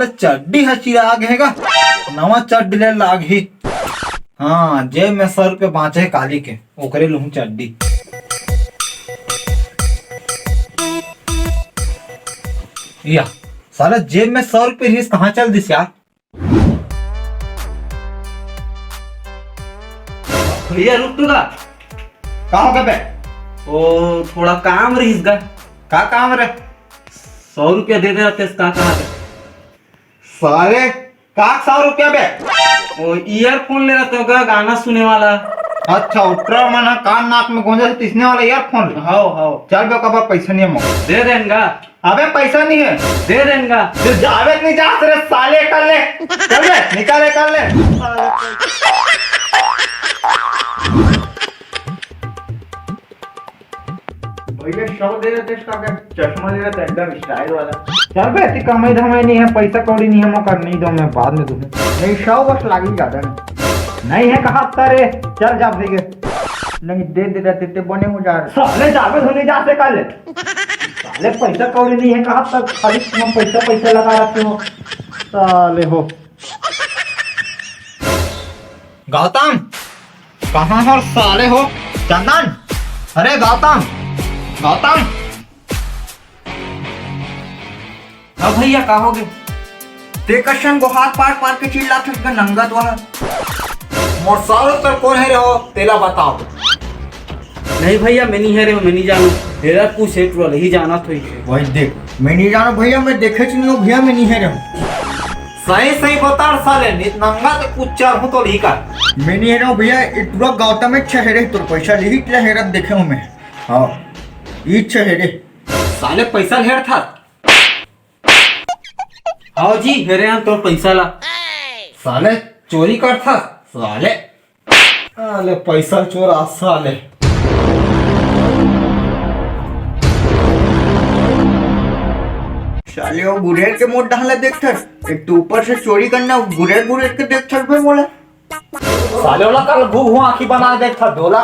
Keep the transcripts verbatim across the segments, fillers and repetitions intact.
चड्डी ह चिरा गे हे गा, नवा चड्डी ले लागही। हाँ, जेब में सौ रुपया बांचे हे काली के, ओकरे लुहूं चड्डी। या, साला जेब में सौ रुपया रिहिस, कहाँ चल दिस यार? भैया रुक तो गा। का हो गे बे? ओ, थोड़ा काम रहिस गा। का काम रे? सौ रुपया दे दे रहते, का कहा थे? साले, का सौ रुपया बे? ओ, ईयरफोन ले रहते गा, गाना सुने वाला। अच्छा, ओटरा मन ह कान नाक में गोंजा से तिसने वाला ईयरफोन ले। हाव, हाव। चल बे, ओकर बर पैसा नहीं है मोर। दे देन गा। अबे पैसा नहीं है। दे देन गा। तो जावे नहीं जा रे साले, कर ले। चल बे, निकाले कर ले। भैया शव दे रहे थे, इसका क्या चश्मा ले रहे थे, एकदम स्टाइल वाला। चल बे, इतनी कमाई धमाई नहीं है, पैसा कौड़ी नहीं है, मौका नहीं दो, मैं बाद में दूँ। नहीं, शव बस लागी ज्यादा नहीं। नहीं है कहा रे, चल जा भैया। नहीं, दे दे देते ते बने हो जा रहे। साले जाबे धुनी जा से कर ले। साले पैसा कौड़ी नहीं है कहा तक, खाली तुम पैसा पैसा लगा रखे हो। साले हो। गौतम, कहाँ हो साले हो? चंदन, अरे गौतम, गौतम। हाँ भैया, का हो गे? ते कसन गोहार पार पार के चिल्लात हस गा नंगा तो हा। मोर सालो तर कोन हे रे हो, तेला बताओ। नहीं भैया, मैं नहीं हे रे हो, मैं नहीं जानू। तेरा पूछ हे टुरा, ही जाना तो ही है। वही देख, मैं नहीं जानू भैया, मैं देखे च नहीं हो भैया, मैं नहीं हे रे हो। सही सही बता साले, नहीं नंगा तो कुछ चार हूँ तो ही का। मैं नहीं हे रे हो भैया, ये टुरा गौतम अच्छा हे रे, तोर पैसा लिही तेला हेरत देखे हूँ मैं। हाँ, ई अच्छा हे रे। साले पैसा हेर था। आओ जी, हेरे हम तोर पैसा ला। साले चोरी कर था, साले। साले पैसा चोर आ साले। साले वो गुरेर के मोट डहला देखथस, एक तो ऊपर से चोरी करना, गुरेर गुरेर के देखथस बे मोला। साले ओला कल घुघुआ आँखी बना देख था डोला।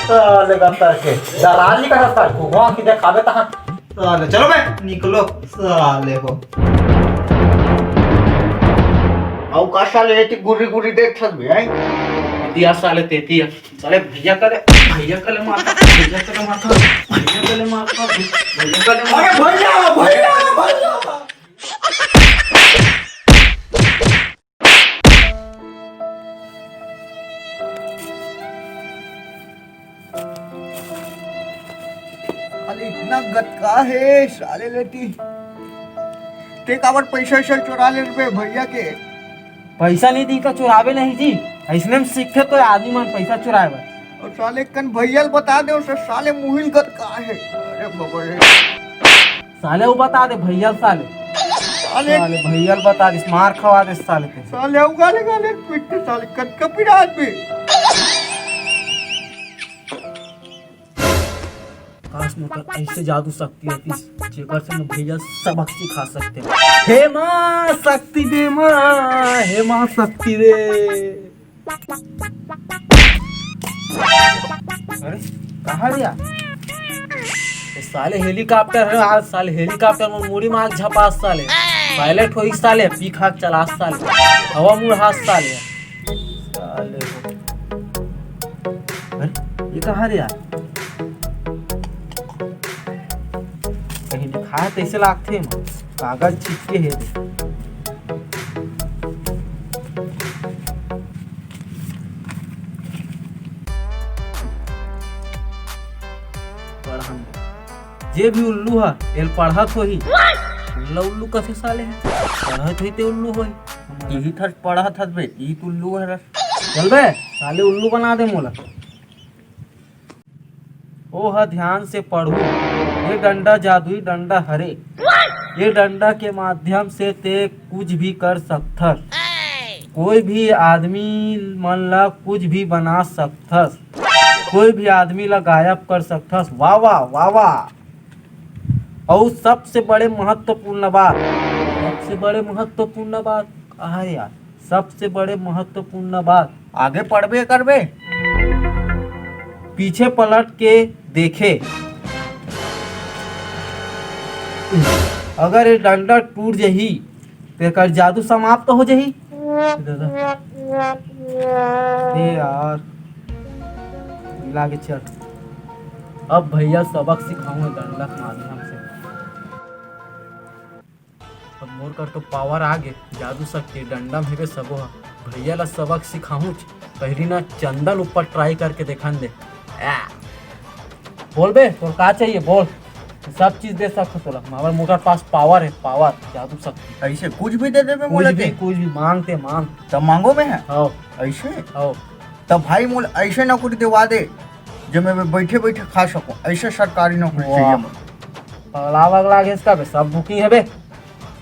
साले गतर के। डरा नहीं कर साले, घुघुआ आँखी देखाबे तहाँ। साले चलो बे, निकलो साले हो। अउ का साले एती गुरी गुरी देख थस बे, हैं? एती आ साले तेती आ। साले भैया कले, भैया कले माथा, भैया कले माथा, भैया कले माथा, भैया कले माथा। अरे भैया, भैया, भैया। अरे इतना गतका हे साले लेती। ते काबर पैसा वैसा चुरा ले बे भैया के? पैसा नहीं दी का चुरावे नहीं जी, ऐसने में सीखते तो आदमी मन पैसा चुराए बर। और साले कन भैया ल बता दे, उसे साले मुहिल गतका हे। अरे बाबा रे। साले वो बता दे भैया ल साले। साले साले भैया ल बता दे, मार खवा दे साले के। साले वो गाले गाले पीटते साले कतका पिरात भी। काश मोर कर ऐसे जादू शक्ति होती जेकर से मैं भैया सबक सिखा सकते। हे माँ शक्ति दे माँ, हे माँ शक्ति दे। अरे कहाँ रे यार? ये साले हेलीकॉप्टर है आज, साले हेलीकॉप्टर में मुड़ी मार झपास साले, पायलट होई साले, पी खा चलास साले, हवा मुड़ हाथ साले, साले हो। अरे ये कहाँ रे यार? कहीं लिखा है तैसे लागथे, कागज चिपके हे रे। पढ़न दे। जे भी उल्लू ह, एल पढ़त होही, उल्ला उल्लू कथे साले ह। पढ़त होही ते उल्लू होही। इही थस पढ़त हस बे, ई त उल्लू हरस। चल बे, साले उल्लू बना दे मोला। ओ ह ध्यान से पढ़ू, ये डंडा जादुई डंडा हरे। ये डंडा के माध्यम से ते कुछ भी कर सकथस। कोई भी आदमी मन ला कुछ भी बना सकथस। कोई भी आदमी ला गायब कर सकथस। वाह, वाह, वाह, वाह। अउ सबसे बड़े महत्वपूर्ण बात, सबसे बड़े महत्वपूर्ण बात, अरे यार, सबसे बड़े महत्वपूर्ण बात, आगे पढ़बे करबे, पीछे पलट के देखे। अगर ये डंडा टूट जही, तेकर जादू समाप्त हो जाही। ए यार, लागे चल। अब भैया सबक सिखाहूँ डंडा के माध्यम से। अब मोर कर तो पावर आ गे, जादू शक्ति, डंडा में हेबे सबो ह। भैया ला सबक सिखाहूँच। पहिली ना चंदन ऊपर ट्राई करके देखन दे। आ, बोल बे, तोर का चाहिए, बोल। सब चीज दे सकत तोला, मगर मोकर पास पावर है, पावर, जादू शक्ति। ऐसे कुछ भी दे देबे कुछ मोला भी, ते? कुछ भी मांग ते मांग। तब मांगो मैं है? हाँ। ऐसे? हाँ। तब भाई मोला ऐसे नौकरी देवा दे, जो मैं बैठे बैठे खा सकूं, ऐसे सरकारी नौकरी वाह। चाहिए मोला। पगला वगला गेस का बे, सब बुकिंग है बे।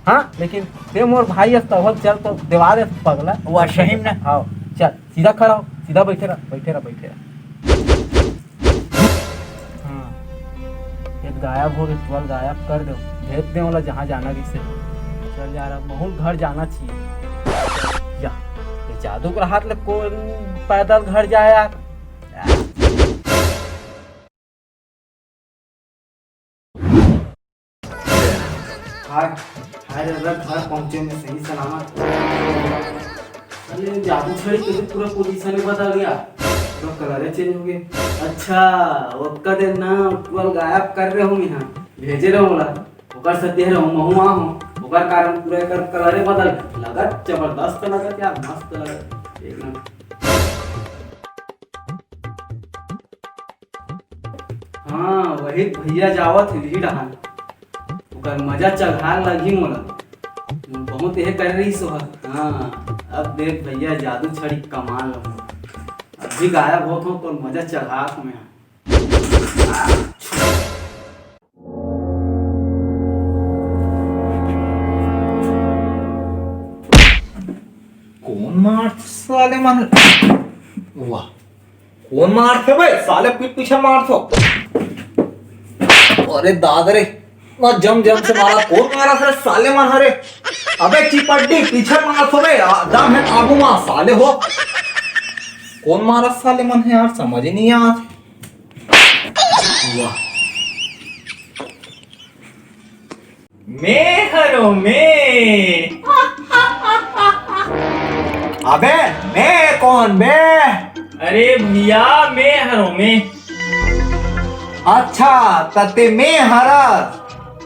हाँ, लेकिन ते मोर भाई हस, तब चल तो देवा दे पगला। वाह, सही में ना? हाँ, चल, सीधा खड़ा हो, सीधा बैठे रह, बैठे रह, बैठे रह। हाँ, एक गायब हो गए, तुरंत गायब कर दो, भेज दे ओला जहाँ जाना किसे। चल यार, अब महूँ घर जाना चाहिए। जा, ये जादू के हाथ ले कौन पैदल घर जाए यार? हाय, हाय रे, घर पहुंचे में सही सलामत। अरे, जादू छड़ी के तो पूरा पोजीशन ही बदल गया, पूरा कलर ही चेंज हो गया। अच्छा, ओकर दिन ना पूरा गायब कर रहे हो यहाँ, भेजे रहे होला, ओकर से देह रहो महुआ हो, ओकर कारण पूरा एकर कलर ही बदल गया। लगत जबरदस्त लगत यार, मस्त लगत, एक नंबर। हाँ, वही भैया जावत हे, लीड हाल। ओकर मजा चघार लगही मोला। बहुत एहे कर रही सो ह। हाँ, अब देख भैया, जादू छड़ी कमाल हो। अभी गायब होत हो तो मजा चघात हो मैं। कौन मारत साले मन? वाह, कौन मारत हे बे? साले पीठ पीछे मारत हो। अरे दादा रे, ना जम जम से मारा। कौन मारत हे साले मन हरे? अबे चिपड्डी, पीछे मारत हो बे, आ, दम है काबू मा साले हो। कौन मारत साले मन हे यार, समझ ही नहीं आत। वाह। मैं हरो मैं। अबे, मैं कौन बे? अरे भैया, मैं हरो मैं। अच्छा, त ते मैं हरस,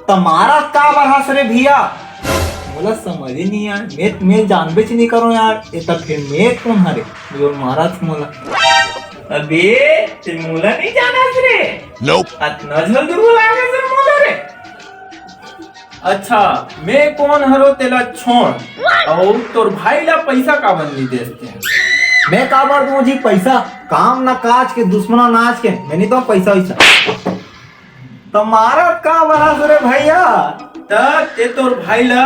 त मारत काबर हस रे भैया? मोला समझ ही नहीं यार, मैं, मैं जानबेच नहीं करो यार, ये त फिर मैं कौन हरे जो मारत मोला? अबे, ते मोला नहीं जानस रे? Nope। अतना जल्दी भुला गे रे मोला रे? अच्छा, मैं कौन हरो तेला छोड़, अउ तोर भाई ला पैसा काबर नहीं देस ते? मैं काबर दूं जी पैसा? काम ना काज के, दुश्मना नाच के, मैं नहीं दूं पैसा वैसा। त मारत काबर हस रे भैया? त ते तोर भाई ला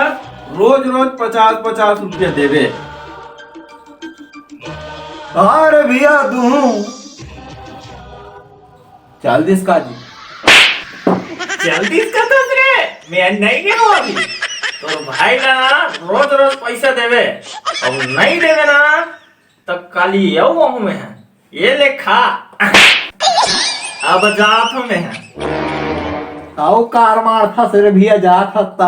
रोज रोज पचास पचास रुपया देबे। अरे भैया, दूं। चल दिस का जी। चल दिस का तो रे, मैं नहीं गे हो अभी। तोर भाई ला ना रोज रोज पैसा देबे, अउ नहीं देबे ना, त काली आऊ आहूं मैं ह। ये ले खा। अब जात हूं मैं ह। अउ कार मारत हस रे भैया, जात हस त।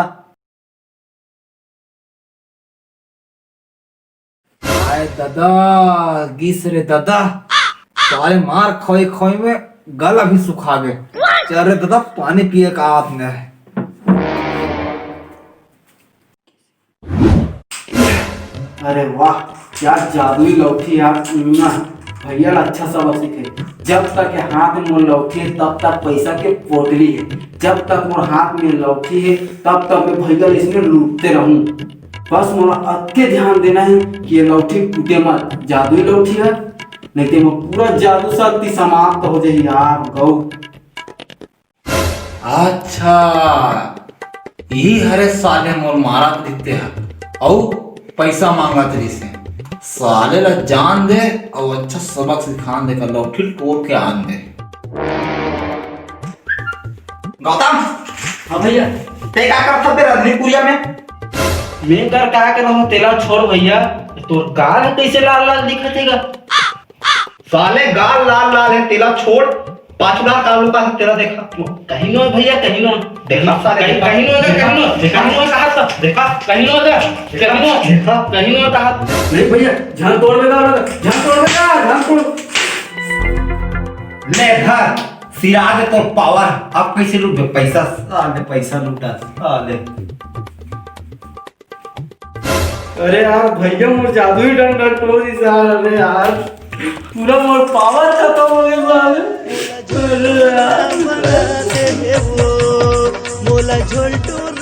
आय ददा, गिस रे ददा, साले मार खोई खोई में गला भी सुखा गे। चल रे ददा, पानी पिए का आप ने। अरे वाह यार, जादुई लौठी यार, मुन्ना भैया ला अच्छा सबक सीखे। जब तक ये हाथ में मोर लौठी है, तब तक पैसा के पोटली है। जब तक मोर हाथ में लौठी है, तब तक मैं भैया ला इसने लूटते रहूं। बस मोला अतके ध्यान देना है कि ये लौठी टूटे मत। जादुई लौठी है, नहीं तो मैं पूरा जादू शक्ति समाप्त हो जाही यार, गौ। अच्छा, इही हरे साले मोर मारत रिहिस हे, अउ पैसा मांगत रिहिस हे। साले ला जान दे, अउ अच्छा सबक सिखान दे, का लौठी टोर के आन दे। गौतम। हाँ भैया। ते का करत हस बे रंधनी कुरिया में? मैं कर का करत हूँ, तेला छोड़ भैया, तोर गाल ह कैसे लाल लाल दिखत हे गा? साले गाल लाल लाल हे, तेला छोड़। पांच बार का लुका है तेरा, देखा। कहीं नो भैया, कहीं नो। देखा सारे, कहीं, देखा। कहीं नो, देखा, कहीं नो, देखा। कहीं नो कहा था, देखा। कहीं नो था, कहीं नो, देखा। कहीं नो कहा। नहीं भैया, झांग तोड़ में का, झांग तोड़ में का, झांग तोड़। ले धर, सिरा दे तोर पावर। अब कैसे लूट पैसा, साले पैसा लूटा, साले। अरे यार भैया, मोर जादुई डंडा टोर दिस यार। अरे यार, पूरा मोर पावर खत्म हो गया साले। अरे यार। मोला झोलटू